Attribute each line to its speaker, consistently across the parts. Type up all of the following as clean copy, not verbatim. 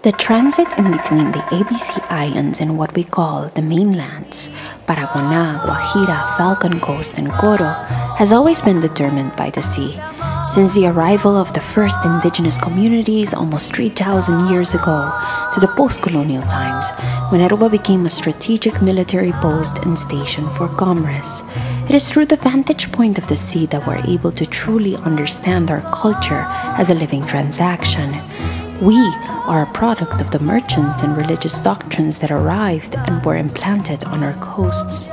Speaker 1: The transit in between the ABC Islands and what we call the mainlands, Paraguaná, Guajira, Falcon Coast, and Coro, has always been determined by the sea. Since the arrival of the first indigenous communities almost 3,000 years ago to the post colonial times, when Aruba became a strategic military post and station for commerce. It is through the vantage point of the sea that we're able to truly understand our culture as a living transaction. We are a product of the merchants and religious doctrines that arrived and were implanted on our coasts.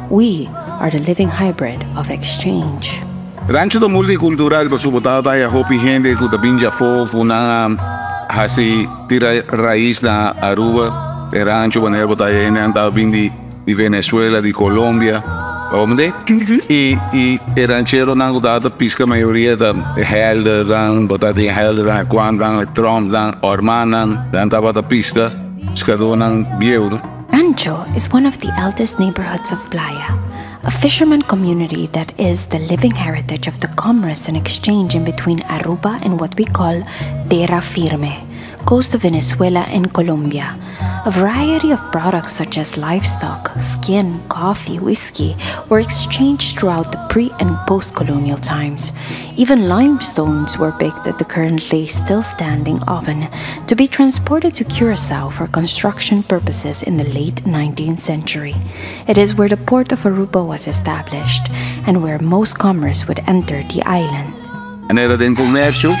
Speaker 1: We are the living hybrid of exchange.
Speaker 2: Rancho ta multicultural pasobra bo ta haya hopi hende cu ta bin djafo cu nan a haci tira rais na Aruba. E rancho wanneer bo ta haya hendenan ta bin di di Venezuela, di Colombia, bo Y y e rancheronan cu ta pisca mayoria ta Heldernan, bo ta tin Heldernan, Kwannan, Trompnan, Ormannan, nan tabata pisca, piscadornan bieu.
Speaker 1: Rancho is one of the eldest neighborhoods of Playa, a fisherman community that is the living heritage of the commerce and exchange in between Aruba and what we call terra firme, coast of Venezuela and Colombia. A variety of products such as livestock, skin, coffee, whiskey were exchanged throughout the pre and post colonial times. Even limestones were baked at the currently still standing oven to be transported to Curacao for construction purposes in the late 19th century. It is where the port of Aruba was established and where most commerce would enter the island.
Speaker 2: Manera den comercio,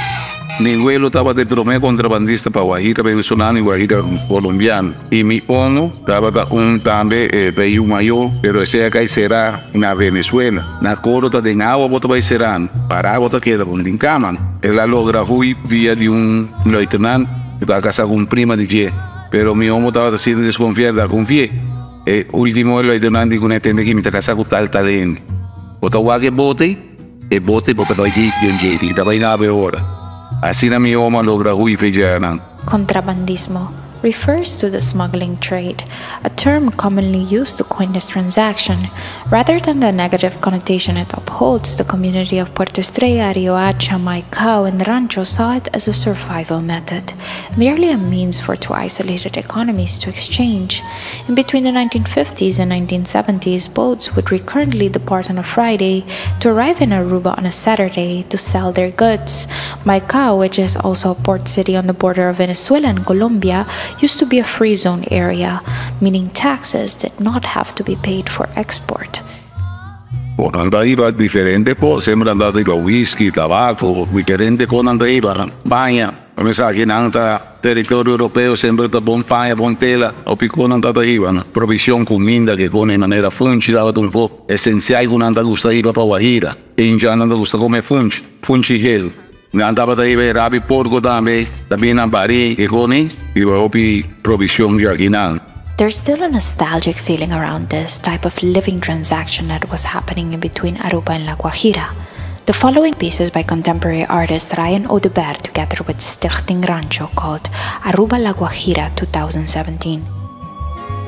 Speaker 2: mi welo tabata e prome contrabandista pa Guajira venezolano y Guajira colombiano. Y mi omo tabata un tambe e yu mayor, pero esey a cay cera na Venezuela. Na Coro ta den awa bo ta bay cera, para bo ta keda bo no tin cama. El a logra huy via di un luitenant cu ta casa cu un prima di dje, pero mi omo tabata sinti desconfia, el a confie. E ultimo e luitenant di cu ne tende ki mi ta casa cu tal tal hende. Bo ta wak e bote? E bote bo ta bay di den dje, di ta bay nabe ora. Asina mi omo a logra huy fe djanan.
Speaker 1: Contrabandismo refers to the smuggling trade, a term commonly used to coin this transaction. Rather than the negative connotation it upholds, the community of Puerto Estrella, Riohacha, Maicao, and Rancho saw it as a survival method, merely a means for two isolated economies to exchange. In between the 1950s and 1970s, boats would recurrently depart on a Friday to arrive in Aruba on a Saturday to sell their goods. Maicao, which is also a port city on the border of Venezuela and Colombia, used to be a free zone area, meaning taxes did not have to be paid for export.
Speaker 2: Bon, nan ta hiba diferente cos, semper nan ta hiba whisky, tabaco, diferente cos nan ta hiba, paña. Esaki nan ta territorio europeo, semper ta bon paña, bon tela, hopi cos nan ta hiba. Provision, cuminda, cu pone manera funchi tabata un poco esencial cu nan ta gusta hiba pa Guajira. Indjan nan ta gusta come funchi, funchi hel. Nan tabata hiba rab'i porco tambe, tambe nan bari, cu pone, hiba hopi provision di akinan.
Speaker 1: There's still a nostalgic feeling around this type of living transaction that was happening in between Aruba and La Guajira. The following pieces by contemporary artist Ryan Oduber together with Stichting Rancho called Aruba La Guajira 2017.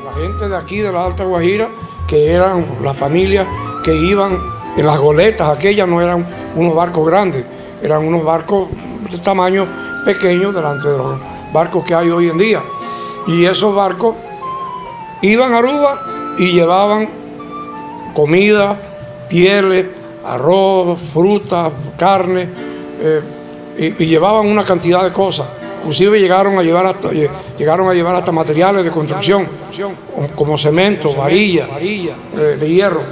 Speaker 3: La gente de aquí de la Alta Guajira, que eran las familias que iban en las goletas, aquellas no eran unos barcos grandes, eran unos barcos de tamaño pequeño delante de los barcos que hay hoy en día. Y esos barcos iban a Aruba y llevaban comida, pieles, arroz, fruta, carne, y llevaban una cantidad de cosas. Inclusive llegaron a llevar hasta materiales de construcción, como cemento, varilla, de hierro.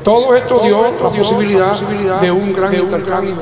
Speaker 3: Todo esto dio la posibilidad de un gran intercambio.